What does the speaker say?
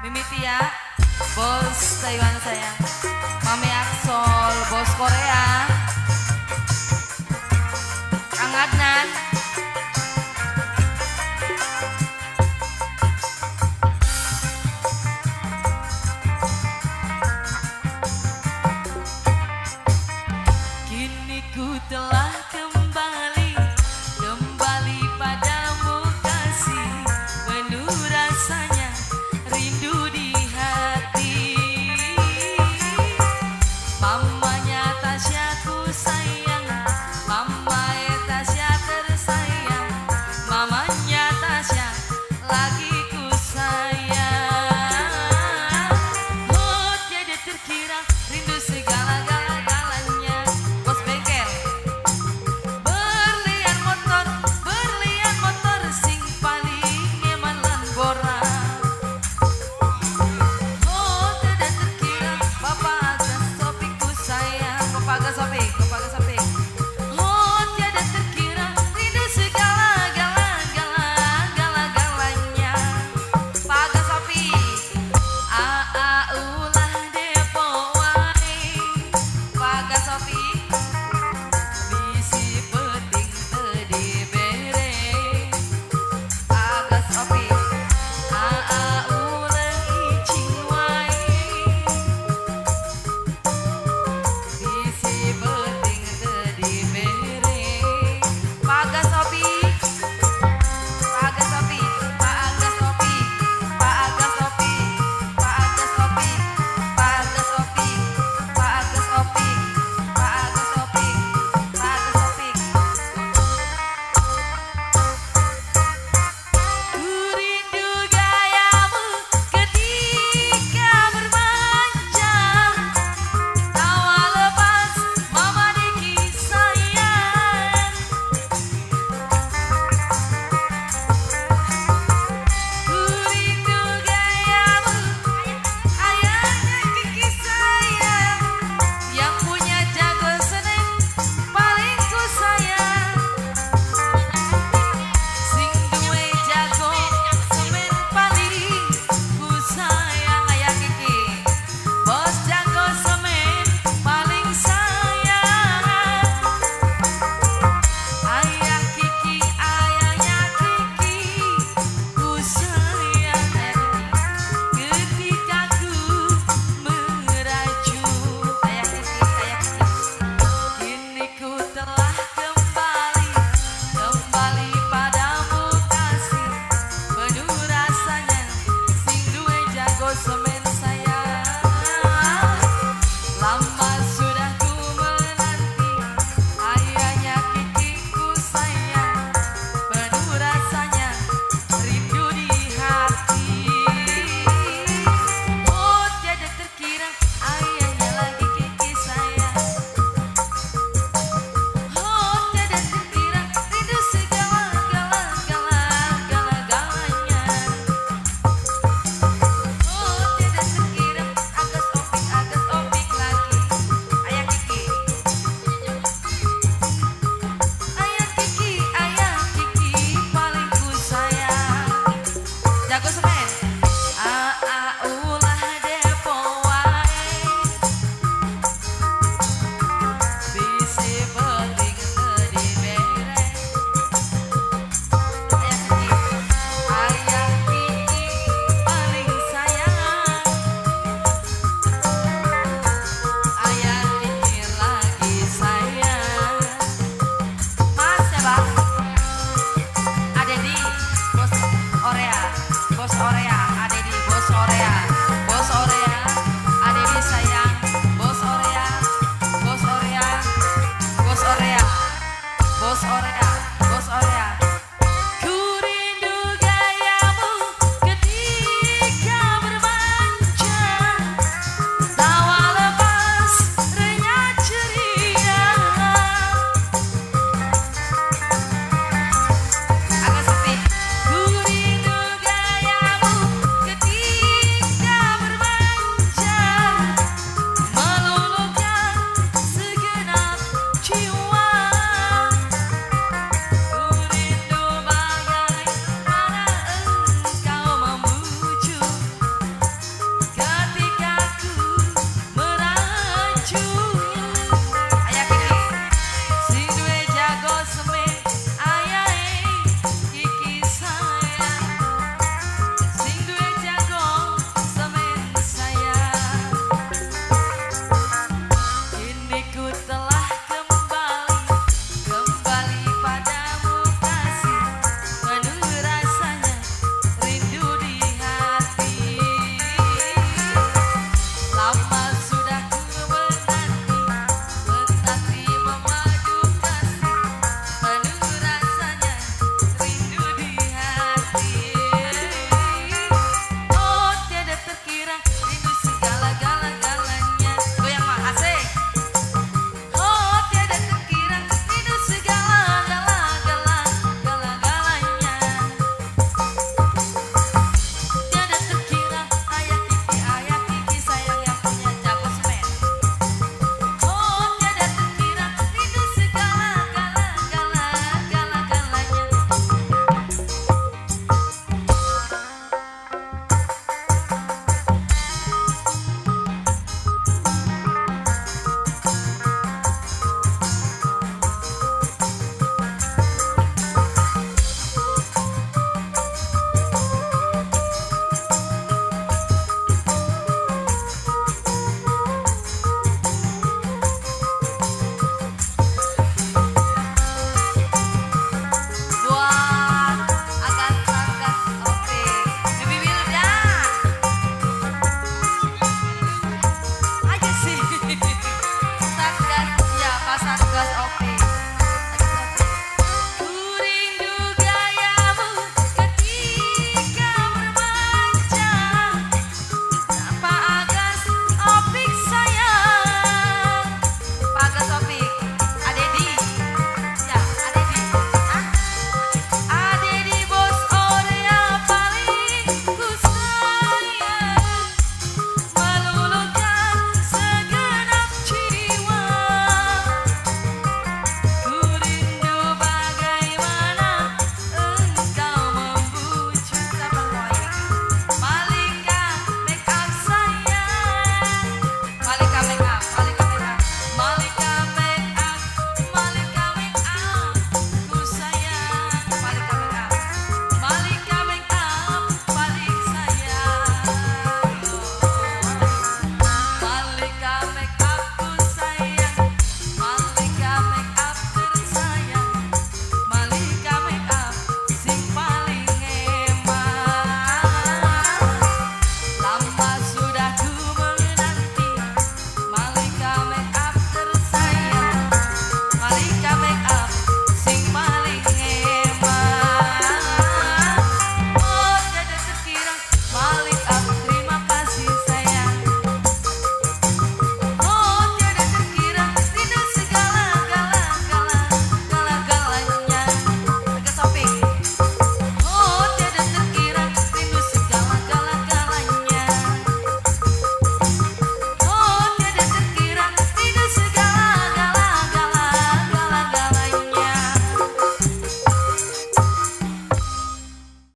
Mimiti ya, bos Taiwan sayang, Mami Aksol, bos Korea, Kang Adnan. Kini ku telah kembali, kembali padamu kasih, penuh rasanya rindu di hati. Mamanya Tasya ku sayang, mama Tasya tersayang, mamanya Tasya lagi ku sayang. Oh, tiada terkira rindu segala-gala-galanya. Bos bengkel, berlian motor sing paling eman lan bora. Oh, tidak terkira Bapak Aga Sopi ku sayang, Bapak Aga Sopi, Bapak Aga Sopi. Oh, tiada terkira rindu segala-gala-gala-gala-galanya. Pak Aga Sopi, aa ulah depo wae. Pak Aga Sopi, bisi penting teu dibere. Aga Sopi, aa ulah icing wae. Bisi penting teu dibere. Pak Aga Sopi, Pak Aga Sopi, Pak Aga Sopi, Pak Aga Sopi, Pak Aga Sopi, Pak Aga Sopi, Pak Aga Sopi, Pak Aga Sopi, Pak Aga Sopi. Ku rindu gayamu ketika bermanja, tawa lepas mama Diki sayang. Ku rindu gayamu, ayahnya Kiki sayang, yang punya jago seneng paling ku sayang. Sing duwe jago semen paling ku sayang, ayah Kiki. Bos jago semen paling sayang. Ayah Kiki, ayahnya Kiki, ku sayang. Ketika ku merajuk, ayah Kiki, ayah Kiki. Kini ku telah kembali, kembali padamu kasih, penuh rasanya sing duwe jago semen sayang. Lama sudah ku menanti, ayahnya Kiki ku sayang, penuh rasanya rindu di hati. Oh, tiada terkira ayahnya lagi Kiki sayang. Oh, tiada terkira rindu segala-gala-gala-gala-galanya. Oh, tiada terkira Agus Opik lagi. Ayah Kiki, ayah Kiki, ayah Kiki paling ku sayang. Jago semen, aa ulah depo wae. Bisi penting teu dibere. Ayah Kiki, ayah Kiki paling sayang. Ayah Kiki lagi sayang. Mas siapa? Adedi, bos Orea, bos Orea, Adedi, bos Orea, bos Orea, Adedi sayang, bos Orea, bos Orea, bos Orea, bos Orea.